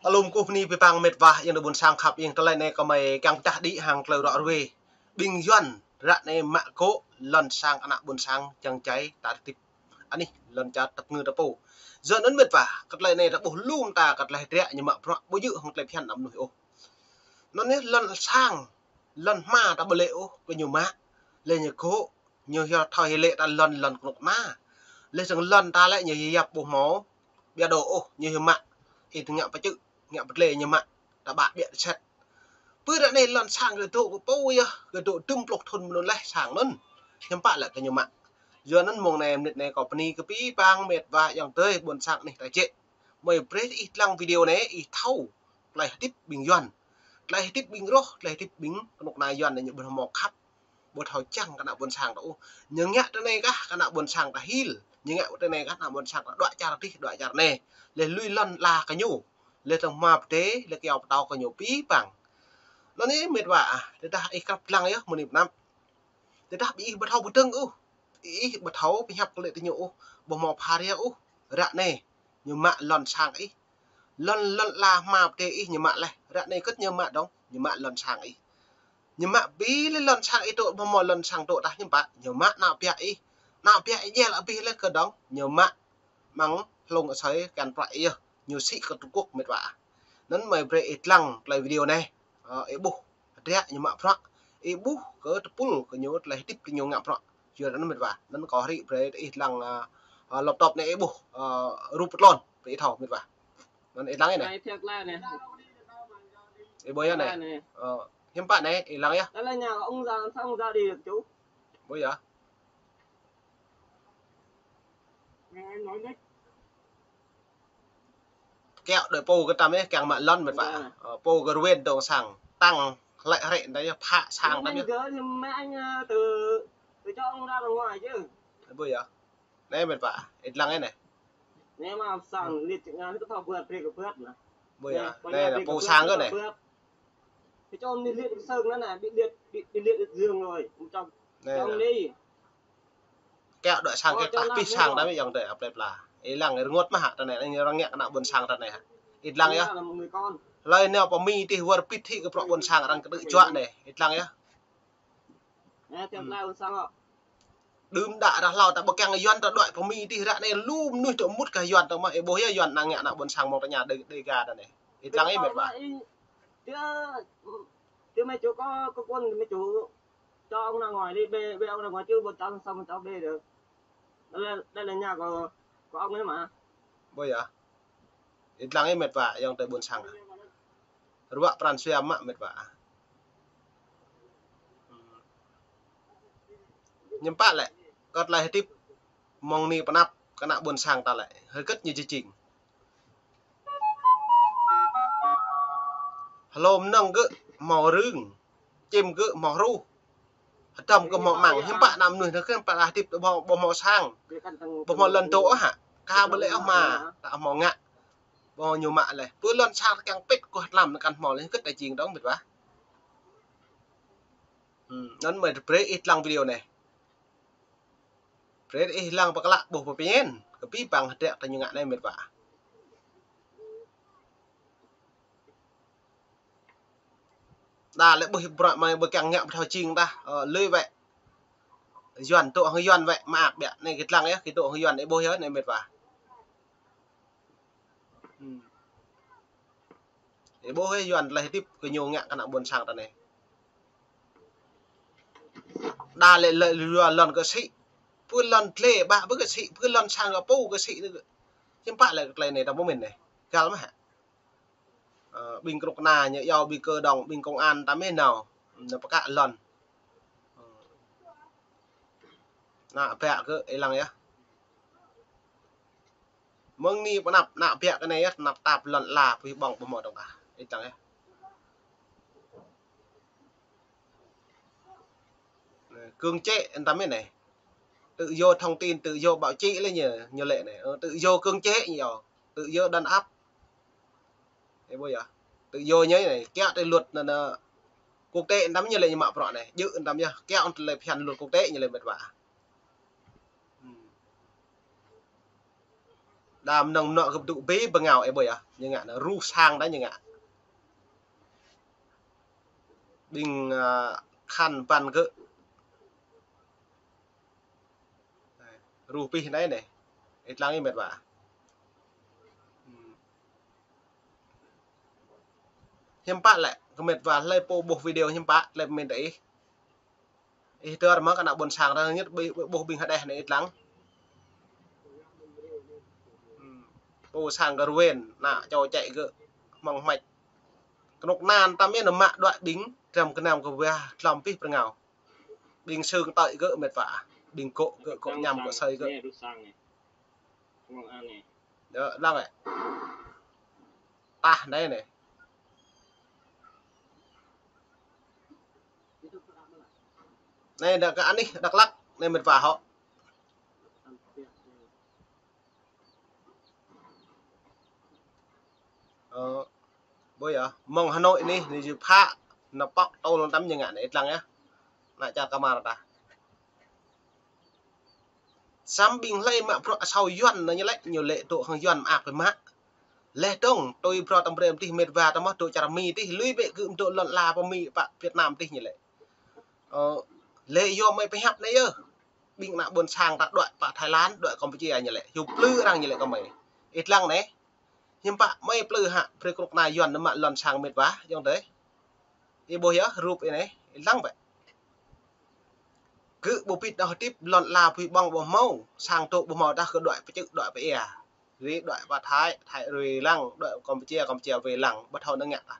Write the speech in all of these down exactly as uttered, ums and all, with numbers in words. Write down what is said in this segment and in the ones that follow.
Alum kuh bni bi pang mĭt wa ayŏng adei ƀuôn sang khăp, ayŏng adei, tlei anei kơ mei kiăng ptah đĭ hŏng tlei ruă ruê. Ƀing Yuăn ră anei mă gŏ lăn sang ană ƀuôn sang čiăng čai ta hdĭp anih lăn čar tăp ngư ta pô. Yua anăn mĭt wa, kơ tlei anei ta ƀuh lŏm ta kơ tlei hdră ñu mă bruă ƀu djơ̆ hŏng tlei bhiăn ană mnuih ôh. Anăn yơh lăn sang, lăn hma ta ƀu lĕ ôh, kơ ñu mă, leh ñu gŏ, ñu hiu thâo hĕ lĕ ta lăn, lăn knŭk kna. Leh dơ̆ng lăn ta lĕ ñu hiu yap ƀuh mâo, ƀiă dô ôh, ñu hiu mă, ih ngă pčư̆, ngă ptlei ñu mă, ta ƀă ƀiă sĕt. Pơ ră anei lăn sang kơ dôk kơ pô yơh, kơ dôk dŭm pluh thŭn mnŭn leh sang anăn. Hiăm pă lĕ kơ ñu mă. Yua anăn mông anei mnĭt anei kâo bni kơ bi pang mĭt wa ayŏng adei ƀuôn sang anih ta jĕ. Mei brei ih dlăng video anei, ih thâo tlei hdĭp ƀing Yuăn. Tlei hdĭp ƀing roh, tlei hdĭp ƀing knŭk kna Yuăn anei ñu ƀuh mâo khăp. Ƀu thâo čiăng kơ ană ƀuôn sang ta ôh. Ñu ngă ti anei kah kơ ană ƀuôn sang ta hil. Ñu ngă ti anei kah ană ƀuôn sang ta đuĕ čar dih, đuĕ čar anei. Leh lui lăn ala kơ ñu. Leh dơ̆ng hma pdê, leh kyâo ptâo kơ ñu bi pang. Anăn anei mĭt wa ah, tơdah ih krăp dlăng yơh, mơ̆ng anei pnăp. Tơdah bi ih ƀu thâo pơdơ̆ng ôh. Ih ƀu thâo pơhiăp kơ lĕ ti ñu ôh, ƀu mâo phara ôh. Ră anei, ñu mă lăn sang ih. Lăn, lăn ala hma pdê ih ñu mă leh. Ră anei kơt ñu mă dơ̆ng, ñu mă lăn sang ih. Ñu mă bi leh lăn sang ih dôk, ƀu mâo lăn sang dôk tah ñu mă, ñu mă ană biă ih. Ană biă ih jel abih leh kơ dơ̆ng, ñu mă mơ̆ng hlŏng asei kăn prăk ih yơh, ñu sĭ kơ Trung Quốc mĭt wa. Anăn mei brei ih dlăng tlei video anei. Ơ, ih ƀuh, hdră ñu mă bruă. Ih ƀuh kơ tơpul kơ ñu tlei hdĭp kơ ñu ngă bruă. Yua anăn mĭt wa. Anăn kâo hriê brei ih dlăng, ơ, ơ, laptop anei ih ƀuh, ơ, rup tlôn, brei ih thâo mĭt wa. Anăn ih dlăng anei. Ai thiak lai anei. Ih ƀuh yơh anei. Lai anei. Ơ, hiăm pă anei, ih dlăng yơh. Lai anei nhà ông già, sao ông già đi được chú? Ƀuh yơh. Nghe em nói đấy. Kiăo đuĕ pô kơ tăm yơh, kiăng mă lăn mĭt wa. Vâng. Ơ, pô kơ ruên dôk sang, tăng hlĕ hrĕ anei yơh, phă sang tăm yơh. Anh gửi thì mẹ anh, ờ, từ, từ cho ông ra ở ngoài chứ. Ih ƀuh yơh. Anei mĭt wa, ih dlăng anei. Anei mă sang liệt chữ Nga nó có thao bưăt, brei kơ bưăt nè. Ƀuh yơh. Anei, anei, anei, pô sang kơ anei. Bưăt. Cái cho ông đi liệt cái sơn đó nè, bị liệt, bị, bị liệt giường rồi. Ông cho, anei, cho ông đi. Kiăo đuĕ sang kơ tah pih sang tăm ayŏng adei, aplei pla. Ih dlăng, rơngot mơh hă, ti anei, anei arăng ngă kơ ană ƀuôn sang ti anei hă. Ih dlăng yơh. Hlei nao pơ Mi dih wơr bĭt hĕ kơ bruă ƀuôn sang arăng kơ tư̆ juă anei. Ih dlăng yơh. Đưm đă ară hlâo ta ƀuh kiăng Yuăn ta đuĕ pơ Mi dih ră anei lu mnuih dôk mŭt kơ Yuăn ta mơh, ih ƀuh yơh Yuăn năng ngă ană ƀuôn sang mơ̆ng ta ña Đê-, Đêga ta anei. Ih dlăng ih mĭt wa. Chứ, chứ mấy chú có, có quân, mấy chú cho ông ra ngoài đi, bê, bê ông ra ngoài chứ, bọn cháu làm sao mà cháu bê được. Đây là, đây là nhà của, của ông ấy mà. Ƀuh yơh. Ih dlăng ih mĭt wa, ayŏng adei ƀuôn sang. Ruă pran sua mă mĭt wa. Hiăm pă lĕ, kơ tlei hdĭp mơ̆ng anei pnăp kơ ană ƀuôn sang ta lĕ, hơget ñu jing. Hlô mnơ̆ng gơ̆ mâo rưng, čĭm gơ̆ mâo hruh. Hdăm gơ̆ mâo mang, hiăm pă ană mnuih anăn kơ pă hdĭp ƀu mâo, ƀu mâo sang, ƀu mâo lăn dôk ôh hă. Ka ƀu lĕ ôh mă, ta mâo ngă. Ƀu ñu mă leh. Pơ lăn sang kiăng pĭt kuh tlam anăn kăn mâo leh, hơget ta jing dơ̆ng mĭt wa. Hmm, anăn mei brei ih dlăng video anei. Brei ih dlăng pơklă ƀuh pơpien, kơ bi pang hdră ta ñu ngă anei mĭt wa. Đa lĕ ƀuh bruă mei ƀu kiăng ngă ƀu thâo jing dah, ơ, lui wĕ. Yuăn dôk hŏng Yuăn wĕ, mă ƀiă anei kơ dlăng yơh, kơ dôk hŏng Yuăn ih ƀuh yơh anei mĭt wa. Hmm. Ih ƀuh yơh Yuăn tlei hdĭp kơ ñu ngă kơ ană ƀuôn sang ta anei. Đa lĕ, lĕ Yuăn lăn kơ sĭ. Pơ lăn dlê ƀă pơ kơ sĭ, pơ lăn sang kơ pô kơ sĭ. Hiăm pă lĕ kơ tlei anei ta ƀuh mĭn anei. Găl mơh hă. Ơ, ƀing knŭk kna ñu iâu ƀing kơ dŏng, ƀing công an ta mĭn nao. Nao pơkă lăn. Ană biă kơ ih dlăng yơh. Mơ̆ng anei pnăp ană biă kơ anei yơh, tnăp tap lăn ala, pui ƀơ̆ng ƀu mâo dơ̆ng dah. Ih dlăng yơh. Cưỡng chế, ih dlăng mĭn anei. Tự do thông tin, tự do báo chí lĕ ñu, ñu lĕ anei. Ơ, tự do cưỡng chế ñu, tự do đàn áp. Ih ƀuh yơh. Tự do ñu anei, kiăo ti luật anăn, anăn quốc tế ih dlăng ñu lĕ ñu mă bruă anei. Djŏ ih dlăng yơh, kiăo tlei phiăn luật quốc tế ñu lĕ mĭt wa. Hmm. Đa mnơ̆ng mnuă gơ̆ dôk bi bơngao ih ƀuh yơh. Ñu ngă anăn ruh sang đa ñu ngă. Ƀing, a, khăn păn gơ̆. Ruh pih anei anei. Ih dlăng ih mĭt wa. Hiăm pă lĕ, kơ mĭt wa hlei pô ƀuh video hiăm pă, hlei pô mĭn tơ ih. Ih dơr mơ̆ kơ ană ƀuôn sang ta ñĕt ƀuh ƀing hđeh anei ih dlăng. Pô sang kơ ruên, ană čô čĕ gơ̆, hmăng hmač. Knŭk kna tam yơh nao mă đuaĭ ƀing, dram knam kơ wa tlăm pih prngao. Ƀing sưng tơi gơ̆ mĭt wa. Ƀing gŏ gơ̆, gŏ ñăm gŏ asơi gơ̆. Dơ, lăng ĕ. Tah anei anei. Anei dơ̆ng kơ anih Dak Lak, anei mĭt wa hŏ. Ơ, ƀuh yơh, mơ̆ng Hà Nội anei, anei jih phă, nao pŏk tôl tam ñu ngă anei ih dlăng yơh. Ană čar Kamar ta. Săm ƀing hlei mă bruă asâo Yuăn anăn ñu lĕ, ñu lĕ dôk hŏng Yuăn mơak bi mă. Leh dơ̆ng, tui bruă tăm brei mtih mĭt wa ta mơh dôk čar Mi tih, lui bĕ gơ̆ mdôk lăn ala pơ Mi pă Việt Nam tih ñu lĕ. Ơ, lĕ yua mei pơhiăp anei yơh. Ƀing ană ƀuôn sang ta đuaĭ pă Thái Lan, đuaĭ Campuchia ñu lĕ. Hiu plư arăng ñu lĕ kơ mei. Ih dlăng anei. Hiăm pă mei plư hă, brei knŭk kna Yuăn nao mă lăn sang mĭt wa, ayŏng adei. Ih ƀuh yơh, rup anei, ih dlăng bĕ. Gơ̆ ƀu pĭt nao hdĭp lăn ala pui ƀơ̆ng ƀu hmâo, sang tŭ ƀu hmâo dah kơ đuaĭ pơ čư̆ đuaĭ pơ êa. Rei đuaĭ pơ Thái, Thái rei lăng, đuaĭ Campuchia, Campuchia rei lăng, ƀu thâo năng ngă tah.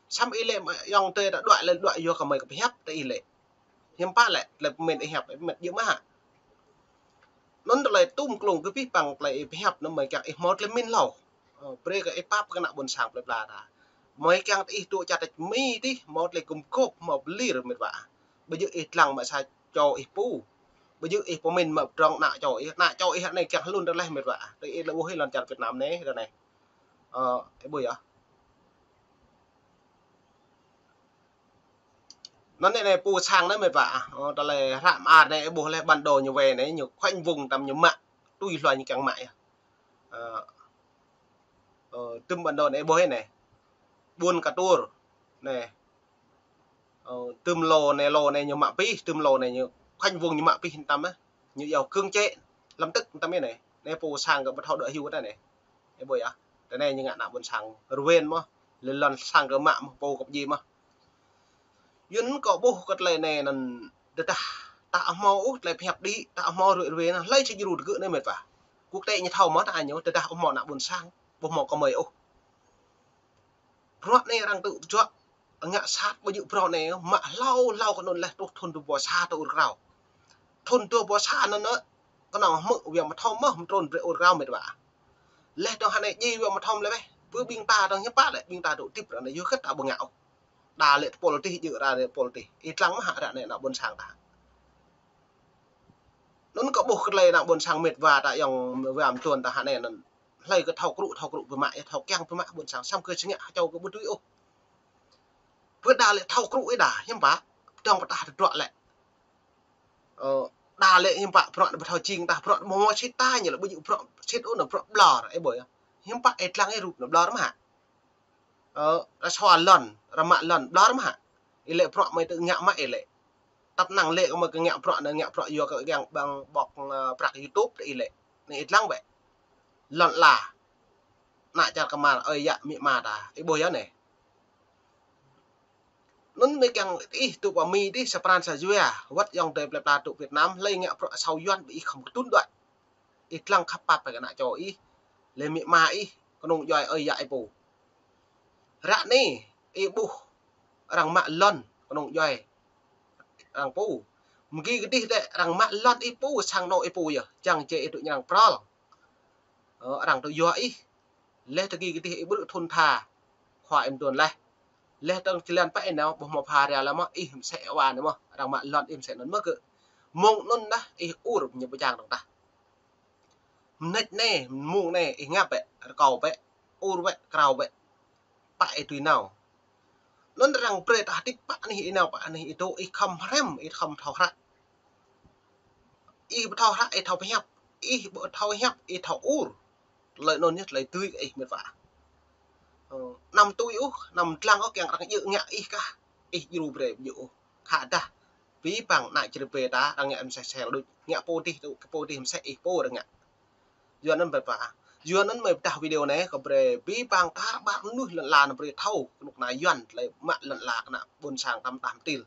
Săm ih lĕ ayŏng adei ta đuaĭ lĕ đuaĭ yua kơ mei kơ pơhiăp ta ih lĕ. Hiăm pă lĕ, tlei pơmĭn ih hiăp, ih mĭn djŏ mơh hă. Anăn tlei tum klông kơ pih păng tlei ih pơhiăp, anăn mei kiăng ih hmâo tlei mĭn hlâo. Ơ, brei kơ ih pap kơ ană ƀuôn sang plei pla ta. Mei kiăng ih tŭ čăt tĕč Mi tih, hmâo tlei gum gôp, hmâo blir mĭt wa. Ƀu djŏ ih dlăng mă sa čô ih pô. Ƀu djŏ ih pơmĭn mă pdrŏng ană čô ih, ană čô ih anei kiăng hlŭn tơ leh mĭt wa. Tơ ih lĕ ƀuh ih lăn čar Việt Nam anei, tơ anei. Ơ, ih ƀuh yơh. Anăn anei, anei pô sang anei mĭt wa. Ơ, tơlơi hră mơar anei ih ƀuh leh bản đồ ñu wê anei, ñu khoanh vùng tam ñu mă. Tui hlua ñu kiăng mă yơh. Ơ, ơ, tŭm bản đồ anei ih ƀuh anei. Ƀuôn Katur. Anei. Ơ, tŭm lô anei, lô anei ñu mă pih, tŭm lô anei ñu khoanh vùng ñu mă pih tam ah. Ñu yua cưỡng chế, lâm tức tam anei. Anei pô sang kơ ƀu thâo đuaĭ hiu ta anei. Ih ƀuh yơh. Tơ anei ñu ngă ană ƀuôn sang ruên mơh. Leh lăn sang kơ mă mơh, pô kăp ji mơh. Yuăn kơ ƀuh kơ tlei anei anăn tơdah ta hmâo ôh tlei pơhiăp đĭ, ta hmâo ruê ruê anăn hlei sa djru tơgŭ anei mĭt wa. Quốc tế ñu thâo mơh ta ñu, tơdah hmâo ană ƀuôn sang, ƀu hmâo kơ mei ôh. Bruă anei arăng tŭ juă, ngă sat ƀu djŏ bruă anei, mă hlâo hlâo kơ anăn leh truh thŭn dua êbâo sa tơ ur krao. Thŭn dua êbâo sa anăn, ơ, knŏng hmư̆ wiă mthâo mơh mtrŭn brei ur krao mĭt wa. Leh dơ̆ng hă anei djiê wiă mthâo leh weh. Pơ ƀing ta dơ̆ng hiăm pă lĕ, ƀing ta dôk hdĭp ară anei yua kơ ta ƀu ngă ôh. Đa lĕ tơpul tih djŏ ară anei tơpul tih. Ih dlăng mơh hă ară anei ană ƀuôn sang ta. Anăn kơ ƀuh kơ tlei ană ƀuôn sang mĭt wa ta ayŏng wa mtuôn ta hă anei anăn. Hlei kơ thâo krŭ, thâo krŭ bi mă, ih thâo kiăng bi mă ƀuôn sang. Săm kơ si ngă hă čô kơ ƀu tui ôh. Pơ đa lĕ thâo krŭ ih đa, hiăm pă, dơ̆ng pơtah tơdruă lĕ. Ơ, đa lĕ hiăm pă bruă anăn ƀu thâo jing tah, bruă anăn mâo sĭt ta ñu lĕ ƀu djŏ bruă sĭt ôh anăn bruă ƀlŏr, ih ƀuh yơh. Hiăm pă ih dlăng ih rup anăn ƀlŏr mơh hă. Ơ, arăng sua lăn, arăng mă lăn, ƀlŏr mơh hă. Ih lĕ bruă mei tơ ngă mă ih lĕ. Tăp năng lĕ kơ mei kơ ngă bruă anăn, ngă bruă yua kơ kiăng ƀăng ƀŏk, ơ, prăk YouTube tơ ih lĕ. Anei ih dlăng bĕ. Lăn ala. Ană čar Kamar, ơi yă amĭ ama ta. Ih ƀuh yơh anei. Anăn mei kiăng ih tŭ pơ Mi tih sa pran sa jua, wăt ayŏng adei plei pla tŭ Việt Nam, hlei ngă bruă asâo Yuăn ƀu ih khŏm ktŭn đuaĭ. Ih dlăng khăp pap kơ ană čô ih, leh amĭ ama ih, knŏng djuai ơi yă ih pô. Ară anei, ih ƀuh, arăng mă lăn, knŏng djuai, arăng pô. Mgi kơ dih dê, arăng mă lăn ih pô, sang anôk ih pô yơh, čiăng čiê ih tŭ ñrăng prăl. Ơ, arăng tŭ yua ih. Leh tơgi kơ dih ih ƀrư̆ thŭn tha. Khua ih mduôn leh. Leh dơ̆ng čilan pă ih nao, ƀuh mâo pha ria leh mơh, ih msĕ wa anei mơh, arăng mă lăn ih msĕ anăn mơh gơ̆. Mông anăn dah, ih ur ñu pơjang dơ̆ng tah. Mnêč anei, mông anei, ih ngă bĕ, rơkâo bĕ, ur bĕ, krao bĕ. Pă ih tui nao. Anăn arăng brei ta hdĭp pă anih ih nao, pă anih ih dôk, ih khŏm hrăm, ih khŏm thâo hră. Ih ƀu thâo hră, ih thâo pơhiăp. Ih ƀu thâo hiăp, ih thâo ur. Tlei anăn yơh tlei dưi kơ ih mĭt wa. Ơ, anăm tui ôh, anăm dlăng ôh, kiăng arăng djŏ ngă ih kah. Ih djru brei djŏ ôh. Khădah bi păng ană čri bê ta arăng ngă msĕ sel đuč, ngă pô dih tŭ, pô dih msĕ ih pô arăng ngă. Yua anăn mĭt wa, yua anăn mơ̆ng dah video anei kâo brei bi păng tar ƀar mnuih lăn ala anăn brei thâo knŭk kna Yuăn tlei mă lăn ala kơ ană ƀuôn sang tăm tah mtil.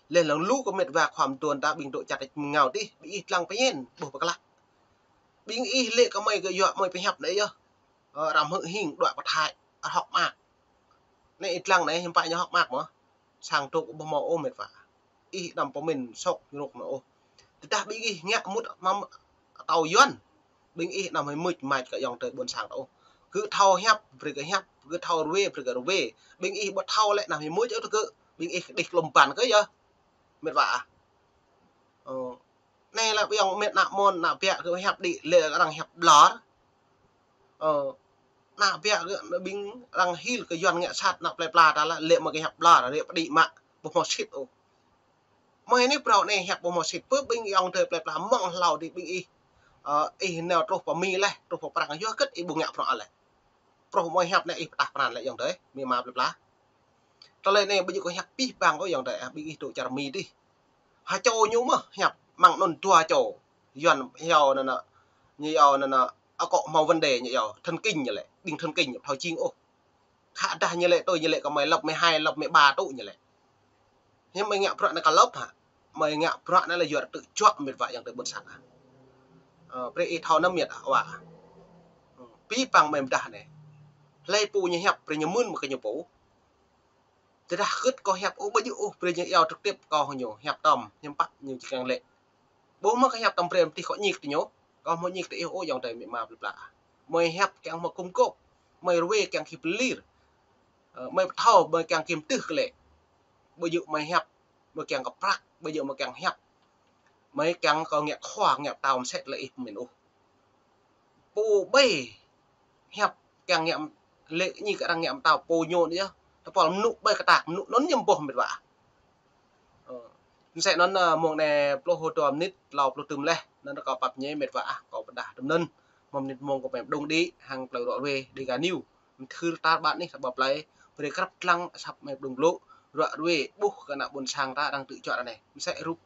Leh lăng lu kơ mĭt wa khua mduôn ta ƀing dôk čăt mngao dih, ƀing ih dlăng pơñen, ƀuh pơklah. Ƀing ih lĕ kơ mơi kơ yua mơi pơhiăp anei yơh. Ơ, arăng hmư̆ hing đuaĭ pơthai, arăng hŏk mơak. Anei ih dlăng anei, hiưm pă ñu hŏk mơak mơh. Sang dôk ƀuh mâo ôh mĭt wa. Ih đăm pơmĭn sôk ñu rôk mâo ôh. Tơdah ƀing ih ngă mŭt măm atâo Yuăn. Ƀing ih đăm hmưč mač kơ ayŏng adei ƀuôn sang ta ôh. Gơ̆ thâo hiăp, brei gơ̆ hiăp, gơ̆ thâo ruê, brei gơ̆ ruê. Ƀing ih ƀu thâo lĕ đăm hmưč ôh tơ gơ̆. Ƀing ih kđih klŭm ban kơ yơh. Mĭt wa ah. Ơ, anei lĕ ƀiăng mĭt ană môn, ană biă kơ hiăp đĭ lĕ arăng hiăp ƀlŏr. Ơ, ană biă kơ ƀing arăng hil kơ Yuăn ngă sat ană plei pla ta lĕ, lĕ mă kơ hiăp ƀlŏr, lĕ pơđĭ mă, ƀu mâo sĭt ôh. Mơi anei brâo anei hiăp ƀu mâo sĭt, pơ ƀing ayŏng adei plei pla mơ̆ng hlâo dih ƀing ih. Ơ, ih nao truh pơ Mi leh, truh pơ Prăng yua kơ ih ƀu ngă bruă leh. Truh mơi hiăp anei ih pơtah pran leh ayŏng adei, Mi ma plei pla. Tlei anei ƀu djŏ kơ hiăp pih păng ôh ayŏng adei, ƀing ih dôk čar Mi dih. Ha čô ñu mơh hiăp măng anăn dua čô. Yuăn hiao anăn, ñu yua anăn, akŏ mâo vấn đề ñu yua, thần kinh ñu lĕ, ƀing thần kinh ñu thâo jing ôh. Khădah ñu lĕ tui ñu lĕ kơ mơi lớp mười hai, lớp mười ba tŭ ñu lĕ. Hiưm mơi ngă bruă anăn kơ lớp hă? Mơi ngă bruă anăn lĕ yua tŭ juă mĭt wa ayŏng adei ƀuôn sang ah. Ơ, brei ih thâo anăn mĭt wa. Bi păng mơi mdah anei. Hlei pô ñu hiăp brei ñu mưn mă kơ ñu pô. Tơdah kơt kâo hiăp ôh ƀu djŏ ôh brei ñu yua trực tiếp kâo hŏng ñu hiăp tăm, hiưm pă ñu čiăng lĕ. Ƀuh mơh kơ hiăp tăm brei mtih kâo ñik tơ ñu, kâo mâo ñik tơ ih ôh ayŏng adei amĭ ama plei pla. Mơi hiăp kiăng mâo kŭm kôp, mơi ruê kiăng ki pơlir. Ơ, mơi pơthâo, mơi kiăng ki mtưh kơ lĕ. Ƀu djŏ mơi hiăp, mơi kiăng kơ prăk, ƀu djŏ mơi kiăng hiăp. Mơi kiăng kơ ngă khua, ngă ptao msĕ lĕ ih pơmĭn ôh. Pô ƀai hiăp kiăng ngă lĕ ñu kơ arăng ngă mtao pô ñu anei yơh. Tơpul mnŭ ƀai kơtăk, mnŭ anăn ñu mboh mĭt wa. Ơ. Msĕ anăn, ơ, mông anei pluh dua mnĭt, tlâo pluh tŭm leh. Anăn kâo pap ñe mĭt wa ah, kâo pơdah tŭm anăn. Mâo mnĭt mông kâo pem đung đĭ, hăng plei ruă ruê, Dega News. Mthưr tar ƀar anih ta ƀă plei, brei krăp dlăng asăp mei pơdŭng blŭ, ruă ruê, ƀuh kơ ană ƀuôn sang ta arăng tŭ juă anei. Msĕ rup